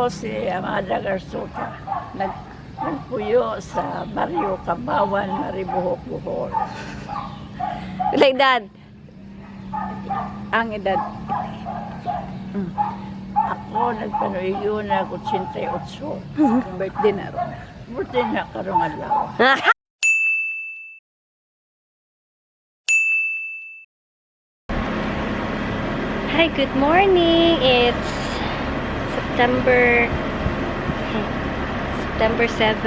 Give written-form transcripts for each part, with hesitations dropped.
Ako si Amada Garzuta. Nagpuyo sa Baryo Kabawan, Maribojoc, Bohol. Pila edad? Ang edad. Ako nagpanuiyo na 88. Birthday na ron. Buti na karong adlaw. Hi, good morning. It's September 7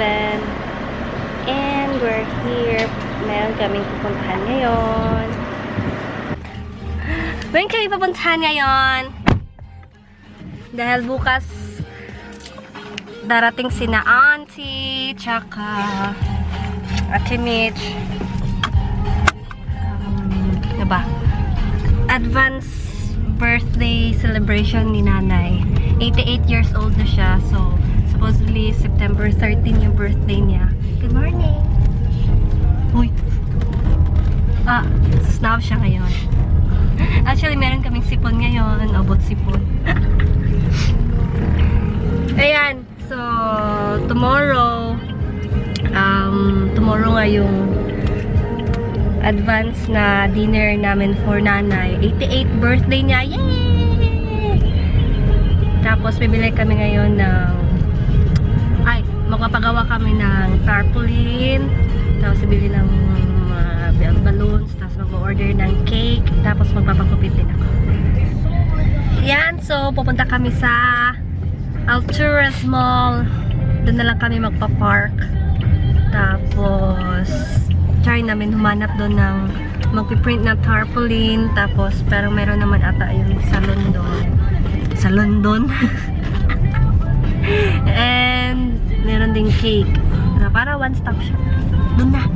and we're here. Meron kaming pupuntahan ngayon. Meron kami pupuntahan ngayon. Dahil bukas darating sina auntie tsaka Ate Mitch. Ano ba? Advance birthday celebration ni Nanay. 88 years old na siya. So, supposedly September 13 yung birthday niya. Good morning! Uy! Ah, snob siya ngayon. Actually, meron kaming sipon ngayon. Abot sipon. Ayan. So, tomorrow nga yung advance na dinner namin for Nanay. 88th birthday niya. Yay! Tapos, bibili kami ngayon ng, ay, magpapagawa kami ng tarpaulin. Tapos, bibili ng mga balloons. Tapos, mag-order ng cake. Tapos, magpapakupit din ako. Yan. So, pupunta kami sa Alturas Mall. Doon na lang kami magpa-park. Tapos, try namin humanap doon ng magpiprint ng tarpaulin. Tapos, pero meron naman ata yung salon doon. Salon doon? And, meron ding cake. Na para one-stop shop. Doon na.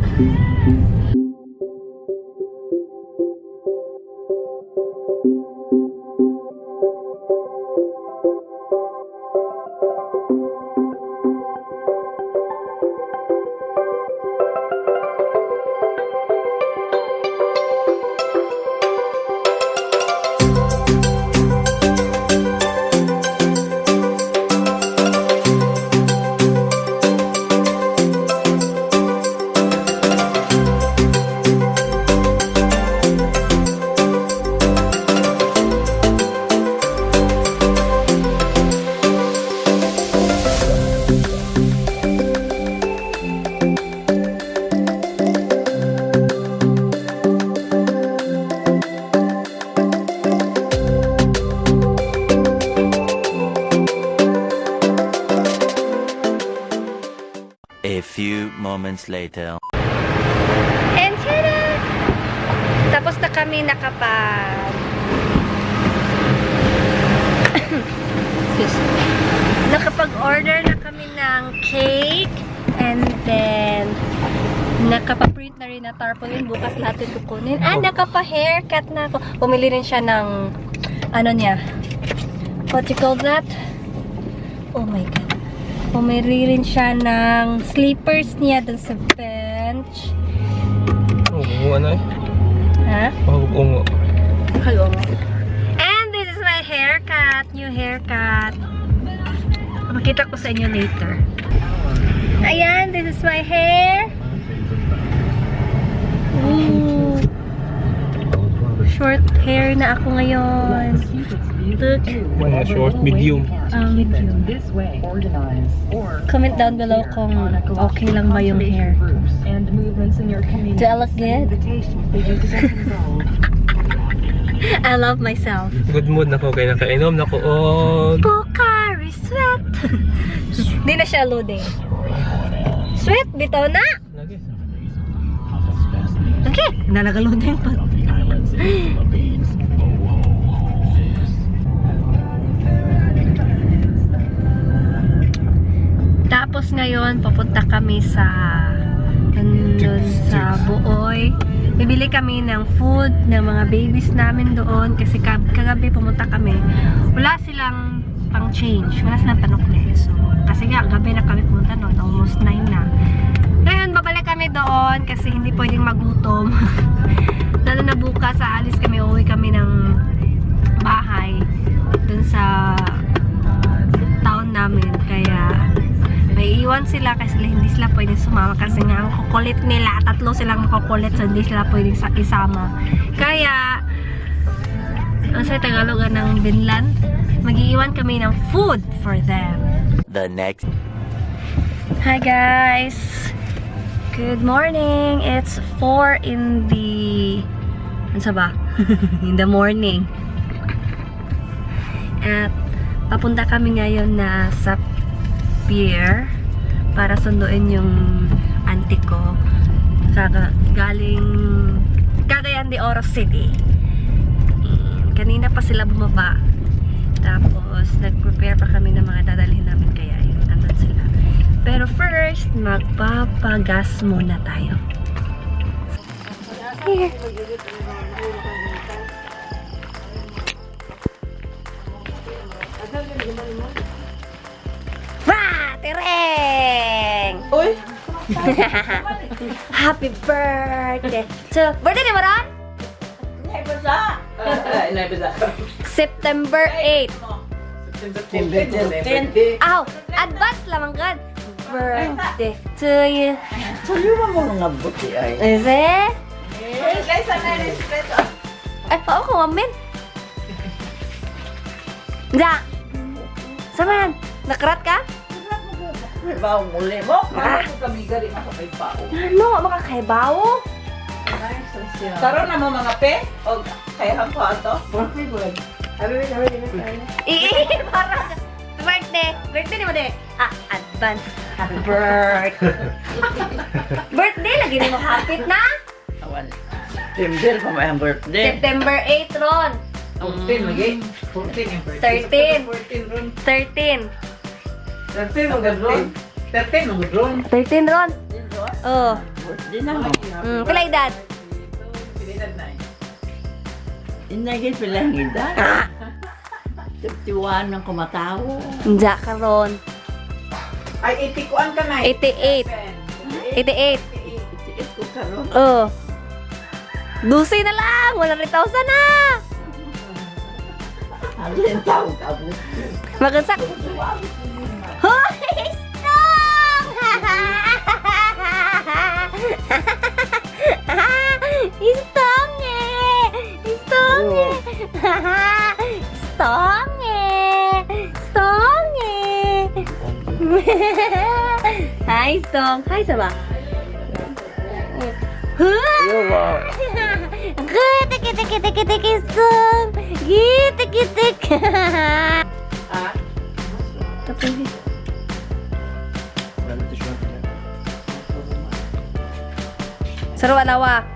A few moments later. And tada! Tapos na kami nakapag, excuse me. Nakapag-order na kami ng cake and then nakapa-print na rin na tarpaulin. Bukas lahat yung kukunin. Ah, nakapa-haircut na ako. Pumili rin siya ng ano niya. What you call that? Oh my God. Pumili rin siya ng slippers niya dun sa bench. Oo, ano eh. Ha? Oo, Hello. And this is my haircut. New haircut. Makita ko sa inyo later. Ayan, this is my hair. Ooh. Short hair na ako ngayon. Look. Mga short, medium. Ah, medium. Comment down below kung okay lang ba yung hair ko. Do I look good? I love myself. Good mood na ko kay nakainom na ko. Oh, Pocari Sweat. Hindi na siya loading. Sweat, bitaw na. Lagi. Okay, nalaga-loading pa. Tapos ngayon, papunta kami sa nandun sa Buoy. Bibili kami ng food ng mga babies namin doon kasi kagabi pumunta kami. Wala silang pang change. Wala silang panukli. So, kasi nga, gabi na kami pumunta noon. Almost 9 na. Ngayon, babalik kami doon kasi hindi pwedeng magutom. Lalo na bukas, aalis kami, uuwi kami ng bahay dun sa town namin. namin. Kaya may iwan sila kasi hindi sila pwedeng sumama kasi nga ang kukulit nila. Tatlo silang makukulit, so hindi sila pwedeng isama. Kaya, ang sa Tagalog ng binlan, magiiwan kami ng food for them. The next Hi guys! Good morning! It's 4 in the, ano sa ba? In the morning. At papunta kami ngayon na sa pier para sunduin yung auntie ko galing Cagayan de Oro City. And kanina pa sila bumaba. Tapos, nag-prepare pa kami ng mga dadalhin namin, kaya yun, andun sila. Pero first, magpapagas muna tayo. Here. Wah! Tereng! Uy! Happy birthday to... Birthday ni Maron? September 8. September 10. Aw! Advance lamang God! Birthday to you. Tuloy mo mga buti ay. Eze? Ay, pao ko, amin. Ja! Saman! Nakarat ka? May baong muli mo. Ah. Kami gari makapay-pao. Ano? Makakaibaw? Karon na mo mga pe? O kaya ko ato? Eh, parang birthday. Birthday ni mo de. Ah, advance. Happy birthday. Birthday lagi ni mo hapit na. Awan. September pa may ang birthday. September 8 ron. 14 lagi. 14 yung birthday. 13. 14 ron. 13. 13 mo gadron. 13 mo gadron. 13 ron. Oh. Birthday na mo. Pila edad? Pinilad na eh. Inagay pala ang edad. 51 ang kumatawo. Nja karon. Ay, 80 ka na eh. 88. 88. Itiit ko karon. Oh. 12 na lang. 100,000 na. Alin tawag ka mo. Magansak. Hoy! Strong! Strong eh! Strong eh! Strong eh! Strong eh! Hi, Strong. Hi, Saba. Tiki tiki tiki tiki strong. Tiki tiki. Tapos. Sarwa lawa.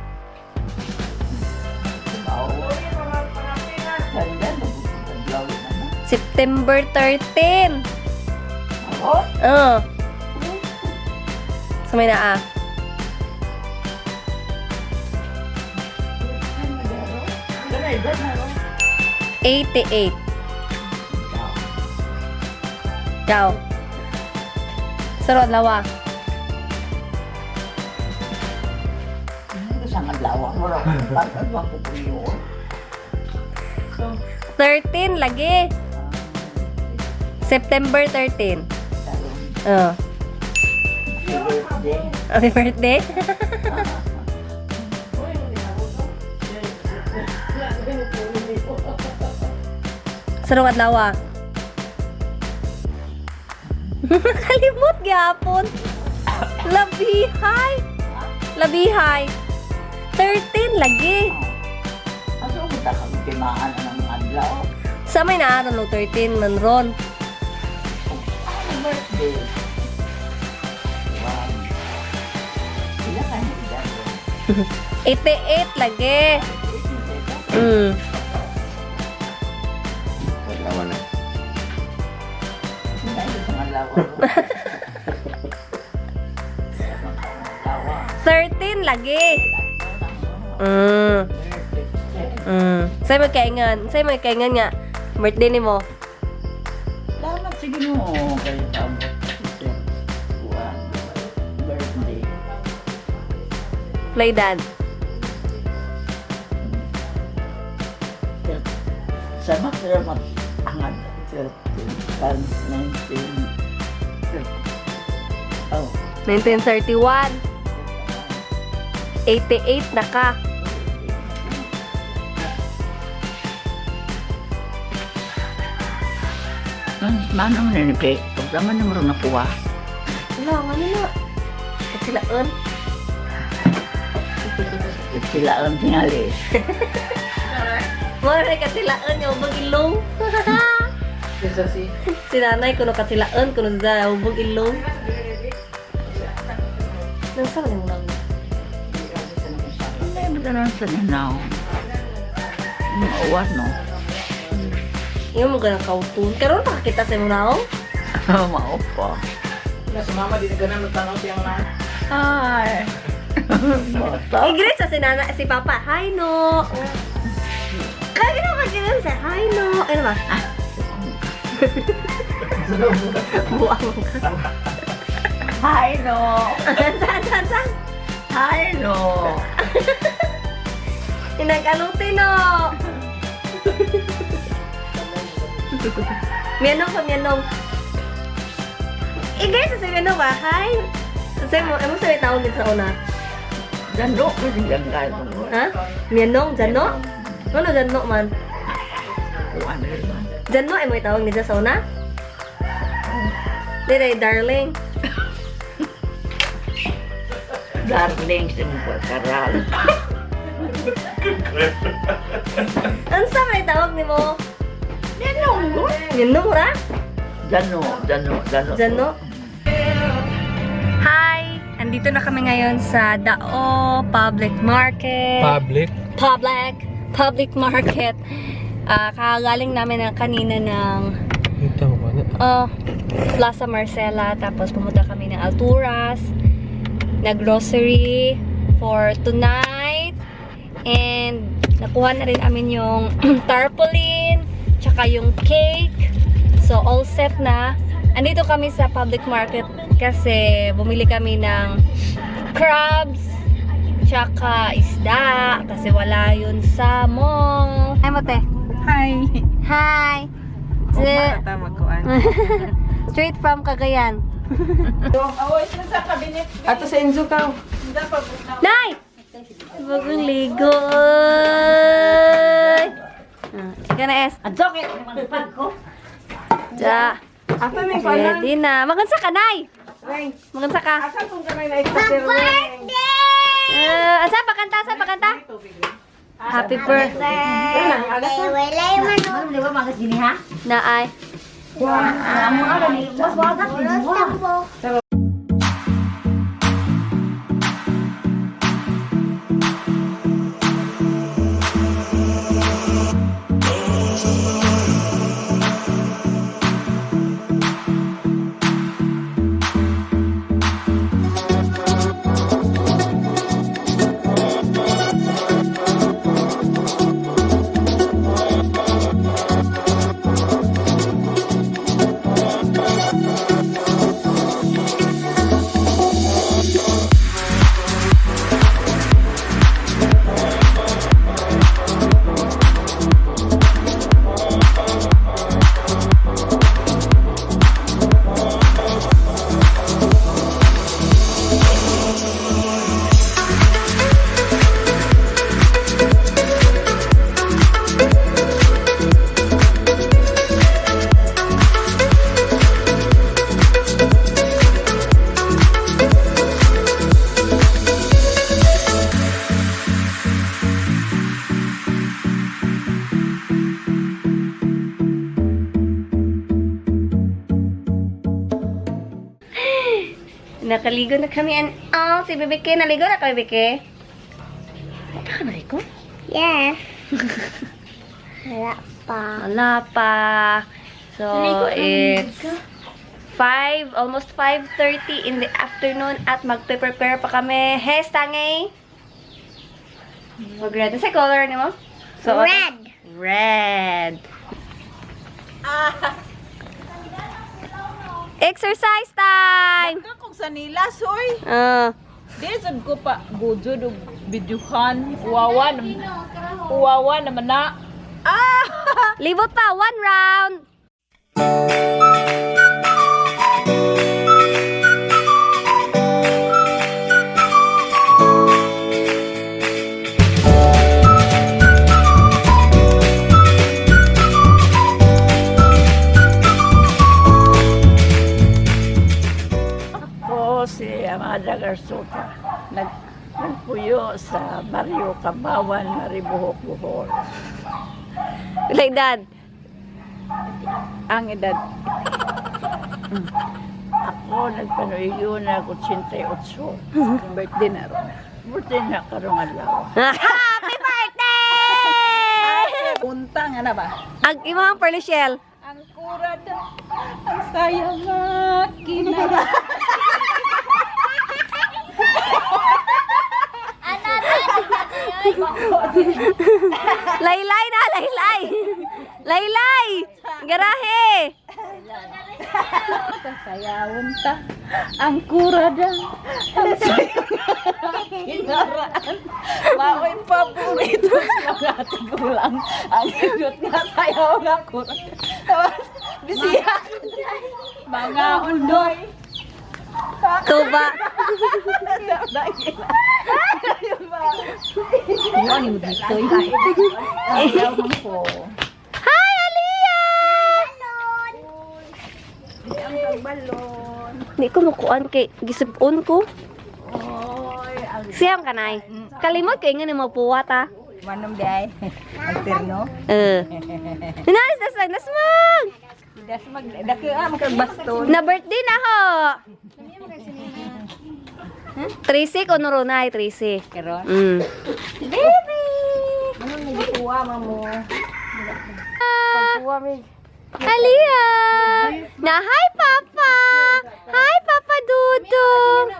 September 13. Ako? Oo. Sa may naa. 88. Ikaw. Sarwa lawa. Sa nga lawang mo lang. Pagkadwang ko po yun. 13 lagi. September 13. Oh. Birthday. Happy birthday. Sarong adlaw. Kalimot gyapon. Labihay. Labihay. 13 lagi. Asa ko ta kang timaan ng adlaw? Sa may naaaron no 13 man ron. Happy birthday. One. Sila ka ni edad. 88 lagi. Wala na. Dahil sa nga lawang. 13 lagi. Say mo kaingan. Say mo kaingan nga. Birthday ni mo. Salamat sa Ginoo kay paabot sa kuan birthday. Play dad. Sama salamat angat 13 times 19. 1931. 88 na ka. Manong ninipi, pagdaman mo rin nakuha. Wala, ano na? Kasilaan. Sila lang tingali. Mara na kasilaan yung ubog ilong. Si nanay kuno kasilaan, kuno sa ubog ilong. Nang saan yung lang? Hindi mo tanan sa nanaw. Mauwan no. Yung mo ganang kautun. Karon pa kita sa imong naong? Maupa. Si mama di na ganang magtanaw siyang na. Ay. Bata. I-greet sa si nana, si papa. Hi no. Kaya ginawa ka ganun siya. Hi no. Ano ba? Ah. Buang ka. Hi no. Saan, saan, saan? Hi no. Inag-aluti no. Mianong ka, mianong. I-greet sa si mianong ba? Hi. Sa mo, emo sa tawag dito sa una. Gando ko din gangay mo. Ha? Mianong, jano? Ano jano man? Kuha na rin man. Jano emo itawag nila sa una? Dili, darling. Darling sa mga karal. Unsa may tawag nimo? Mianong ko. Mianong ra? Jano, jano, jano. Jano? Hi! Andito na kami ngayon sa Dao Public Market. Public. Public Public Market. Ah, kagaling namin na kanina ng Ito mo na. oh, Plaza Marcela. Tapos pumunta kami ng Alturas. Nag-grocery for tonight. And nakuha na rin namin yung tarpaulin, tsaka yung cake. So all set na. Andito kami sa public market kasi bumili kami ng crabs, tsaka isda kasi wala yun sa mall. Hi, Mote. Hi. Hi. Tama ko an. Straight from Cagayan. Awoy sa kabinet. Ato sa Enzo ka. Nay! Bagong ligo. Ah, ikaw na, Es. Adto kay pag ko. Ja. Asa ni pala? Ready na. Magansa ka, Nay! Magansa ka. Asa kung kanay na ikaw? Asa, pakanta, asa, pakanta. Happy birthday. Di ba magas gini ha? Naay. Nakaligo na kami and oh, si Bebe K. Naligo na kami, Bebe K. Wala ka naligo? Yes. Wala pa. Wala pa. So, it's 5, almost 5:30 in the afternoon at magpe-prepare pa kami. Hey, Stangay! Mag-red. Ano sa color ni mo? So, Red. Red. Exercise time! Ka kung sa nilas oy. Ah. Di sad ko pa gujud og bidyuhan. Uwawa naman. Uwawa naman na. Libot pa, one round! Madagarsuta. Nagpuyo sa Baryo Kabawan, Maribohok, Bohol. Pila edad? Ang edad. Ako nagpanuiyo na 88. Birthday na ron. Buti na karong adlaw. Happy birthday! Unta nga na ba? Ang imong Pearly Shell. Ang kurad, ang sayang nga kinara. Laylay na, laylay. Laylay! Garahe! Sayawon ta. Ang kurada, ang sayang nga kinaraan. Mao'y paborito sa mga tigulang. Ang hindot nga sayaw nga kurada. Bisiya. Mga undoy. Tuba. Hi, Aliyah! Di ko mukuan kay gisip-on ko. Siyam ka nay. Kalimot kay nga ni mo puwat ah. Manom di ay. Alterno. Eh. Nice, nasmag, nasmag. Das mag dako ah magkagbaston. Na birthday na ho. 13 ko nurunay, 13. Karon. Baby! Ano nagkuha mamo? Aliyah! Na hi Papa! Hi Papa Dudong!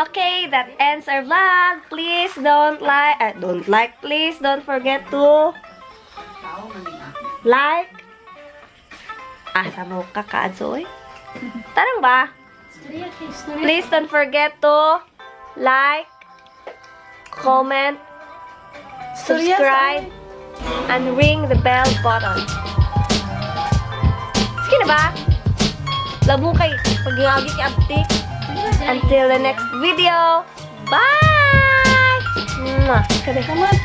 Okay, that ends our vlog. Please don't like, please don't forget to like. Asa mo ka kaadso oy? Tarang ba? Please don't forget to like, comment, subscribe, and ring the bell button. Sige na ba? Labo kay pagyagi kay Abtik. Until the next video. Bye! Mwah. Come on.